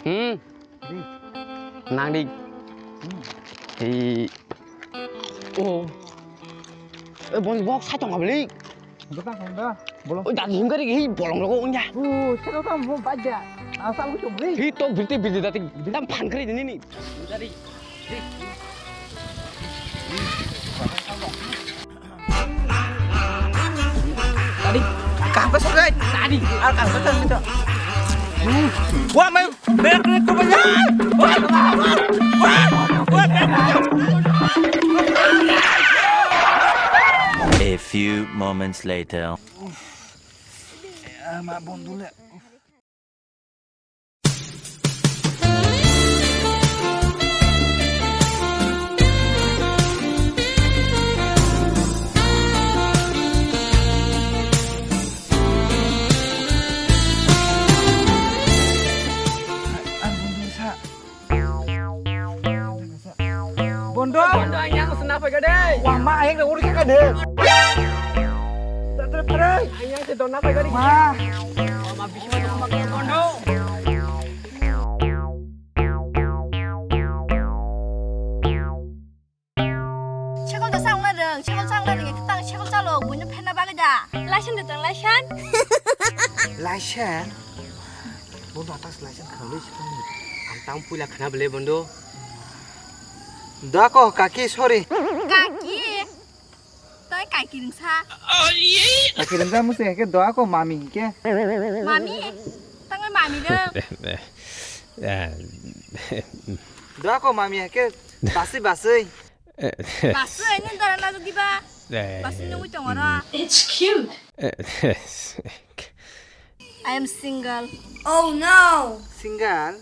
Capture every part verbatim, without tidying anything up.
Hmm. Di. Nang di. Hmm. Di. Oh. Eh, bon, bok sai tong kabli. Botang kong da. Bolong. Oh, dati hingkari hi bolong logo unya. Oh, sero tam mo baja. Asal ko chumri. Hi to birti birti dati. Tam phan kari dini ni. Dari. Tadi, kahpe sogai. Tadi, al kahpe sogai. Wah, main berak ni kubenya. Wah, wah, wah, wah. Wah, berak ni. A few moments later. Eh, mak bondule. Bondo. Bondo, ang yang sena apa gede? Wah, ma, ayang dah urus kan deh. Tante pare. Ang yang sedon apa gede? Ma. Wah, ma, bisu makan Bondo. Sekol da sang na reng, sekol sang na reng, ketang sekol chalo, bunya phen na bagwi da. Laisan de tang, laisan. Laisan? Bondo atas laisan khalui sikoni. Ang tang puila khana bele Bondo. Da ko kaki, sorry. Kaki? Toi kaki ringsa. Kaki ringsa musi ke doa ko mami ke. Mami? Tang mami de. Doa ko mami ke basi basi. Basui, nini dara najak diba? Basui nungwi tongo ro. It's cute. I am single. Oh no! Single?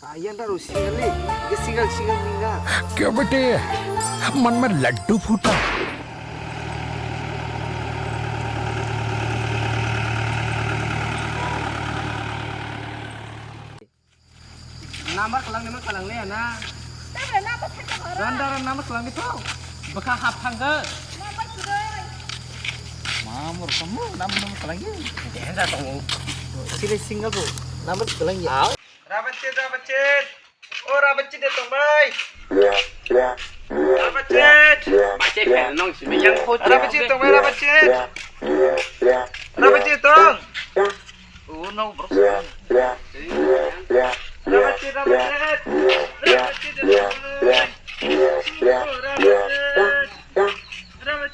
Ayang daro single ni. Ye single, single, single. क्यों बेटे, मन में लड्डू फूटा? Number kalang ni ma kalang le na. Tabra number thangka horo. Randa randa number kalang ni to. Bwkha hap thangka. Number kudai. Mamur kamu number number kalang ni. Denda tongo. Sini single bu. Number kalang ni. Rabachet, rabachet. O rabachet de tong bai. Rabachet. Bache khe nong simi yang pho. Rabachet tong bai, rabachet. Rabachet tong. Oh, no, bro. Rabbit, rabbit. Rabbit, rabbit. Rabbit,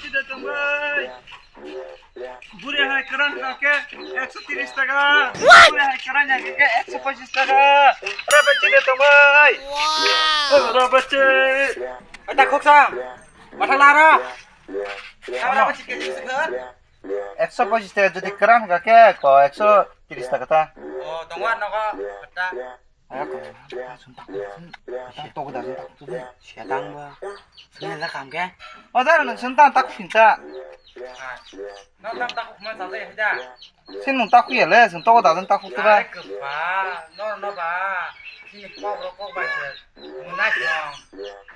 rabbit. Buri hai karan ka ke ekso tiris taka. Buri hai karan ya ke ekso pochis taka. Rabbit, rabbit. Rabbit. Ada khoksa. Matha lara. Rabbit, rabbit. Ekso pochis taka jodi kwran hwnkha khe ko ekso tiris taka ta. O, tongo ar nogo, kata. Aya ko, sum tak, sum tak, tok da, sum tak, sum tak. Setang ba. Sum la kam ke. O da, nang sum tak, tak, sum tak. No tak, tak, man sa de, da. Sin nung tak, ya le, sum tok da, sum tak, tu ba. Ai, kapa, no, no ba. Sini kok, kok ba, sir. Munai song.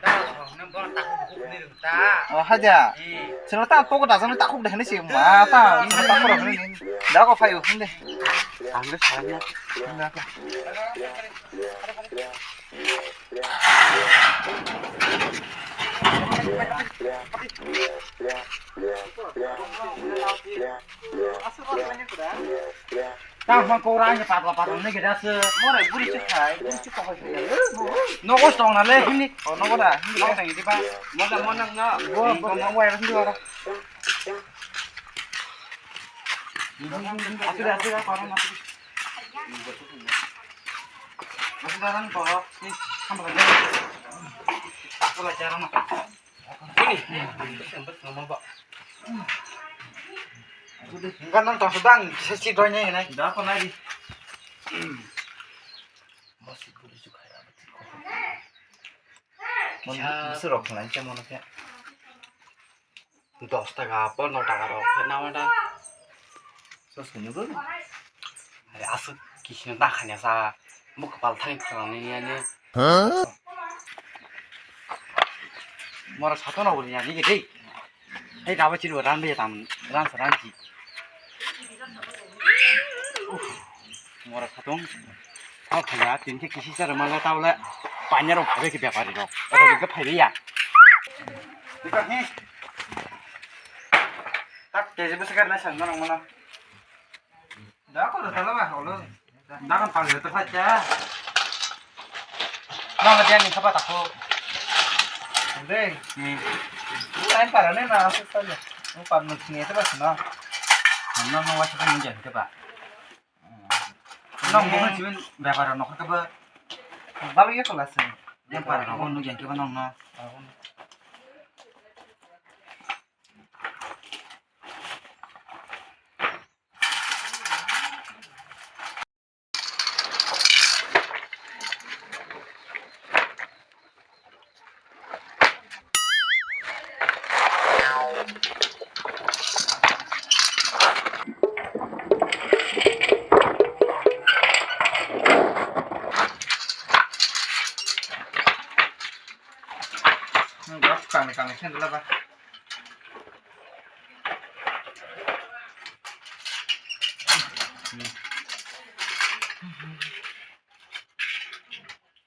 Da song, nang bono takhuk bukhuk ni rwng ta. O, haja. Hmm. Sino ta tok da jani takhuk de hini si ma ta. Sino takhuk rok ni. Da ko phai hinde. Ang de sa ya. Da ko. Asuk asuk ni kuda. Tang phang kok rang ni patla patla ni geda se. More buri se khai, buri se kok khai. Nogo tong na le hini. O nogo da. Nogo tang di ba. Mo da mo nang na. Bo bo mo wa ni ora. Asu da asu da para na. Asu da rang to. Ni sampai. Asu da jarang. Hingga nang tong sedang kisa si doi nai nai. Da ko nai di. Masih guru juga ya, betul kok. Bisa rok nai cemon ke. Dos taka, pondro taka rok khe nama da. So sunu go. Are asuk kisino ta khanya sa. Mo kapal thani thani ni ani. Mora sato na uli ani ke dei. Hei, kaba chini ran be tam, ran sa ran chi. Mora satung. Tini khe kisi chara mala taule panya rok phai khe bepari rok. Oro khe phai ya. Dikha hi. Tak keji bwswk khe nai sal norok mano. Da ko da tala ba holo. Da kan phai ta phai cha. Nang dia ni khaba ta ko. Dei. Hmm. Ai para ne na asu ta. Mo par no sini ta ba sino. Nang no wa sa ni jan ta ba. Nang mo sibin bepar no khaba. Balu ya ko la sini. Yang para no no jan ta ba nang na. Kangni kangni khe dula ba.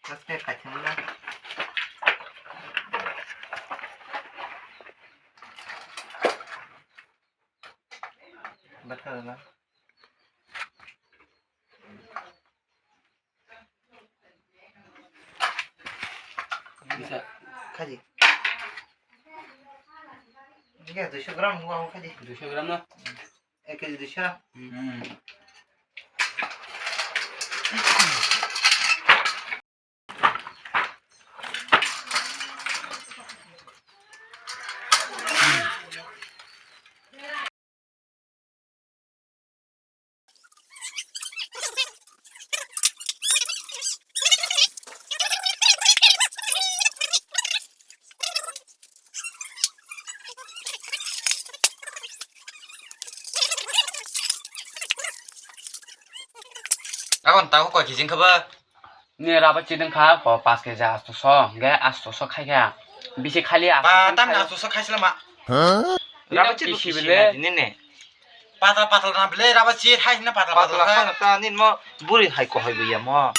Haste khaithang la. Bakha la. Bisa. Khaji. Iya, duiso gram huwa ho khaji. Duiso gram na? Ek keji duiso. Hmm. Akon tabo koi kijing khe ba? Ni raba chideng kha, ko pas keji astoso, hingke astoso khai kha. Bisi khali astoso. Ba, tamni astoso khai sila ma. Huh? Raba chideng kisi bisi bile. Nini ne. Patla patla na bile, raba chideng hai na patla patla kha. Patla kha na ta, nini mo buri hai ko hai biya mo.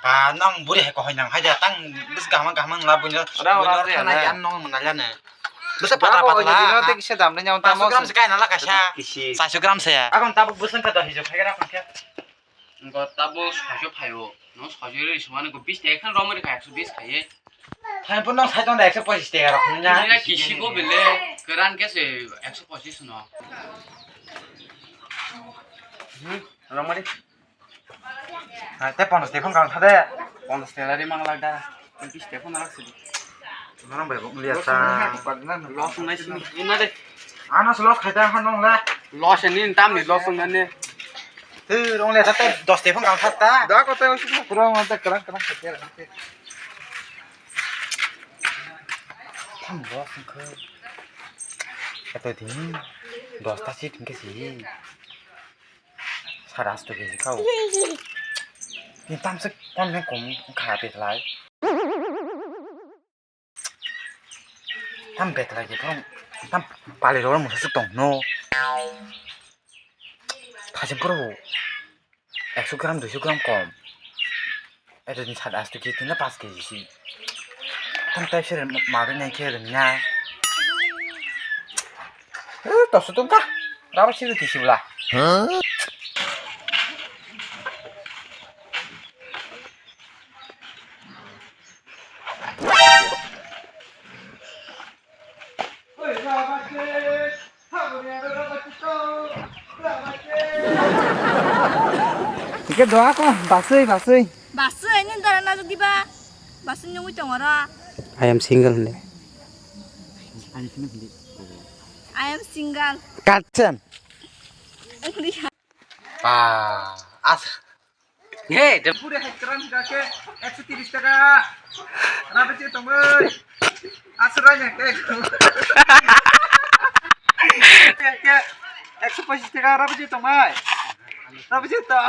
Ba, nang buri hai ko hai nang hai ja, tang bis gahma gahma la bunya. Raba bunya raba thana ya. Yan nong mena ya ne. Bisa patla patla. Dino te kisa dam ne nyang ta mo. Paso gram se kai na la kaisa. Kisi. Paso gram se ya. Akon tabo busan ka da hijo khai ra khai kha. Wngkha tabuk soiso phaio, nwng soiso rwi sumani wngkha bish taka khe romwi rwkha ekso bish khaiwi. Thani phuru nwng saitongo da ekso pochis taka rok hwnwi na. Nini kisi go bele kwran khe se ekso pochis no. Hmm, romwi. Ha, tei ponchas taka phano kang tha de. Ponchas taka ri mang lak da. Bish taka phano lak sidi. Norok bai bo mulia ta. Loss wngnai sini. Ina de. Ano se loss khaita han nong le. Loss ni tam ni loss wngnani. Twi rong le ta tei dos taka phano kang tha ta. Da ko tei usi pura ma ta kwrang kwrang khaita. Tam loss wngkha. Kata din dos ta si thingke si. Sara asto keji kau. Ni tamsik kon ne kom kha betlai. Tam betlai je phong tam pali ror musa suk tong no. Thajim poro ekso gram duiso gram kom. Eto din sat asto keji tina pas keji si. Tam tai sere mabe nai khe rwngya. Eh, tosu tungka. Raba siri kisi bla. Hingke doa ko, basui, basui. Basui, nini dara najak diba? Basui nungwi tongo ro. I am single hindi. I am single. Kachan. Hindi. Ah, as. Hey, de- Pure hai kran ga ke ekso tiris taka. Rabe je tongoi. Asra nya ke. Ke ekso pochis taka rabe je tongoi. Rabe je to.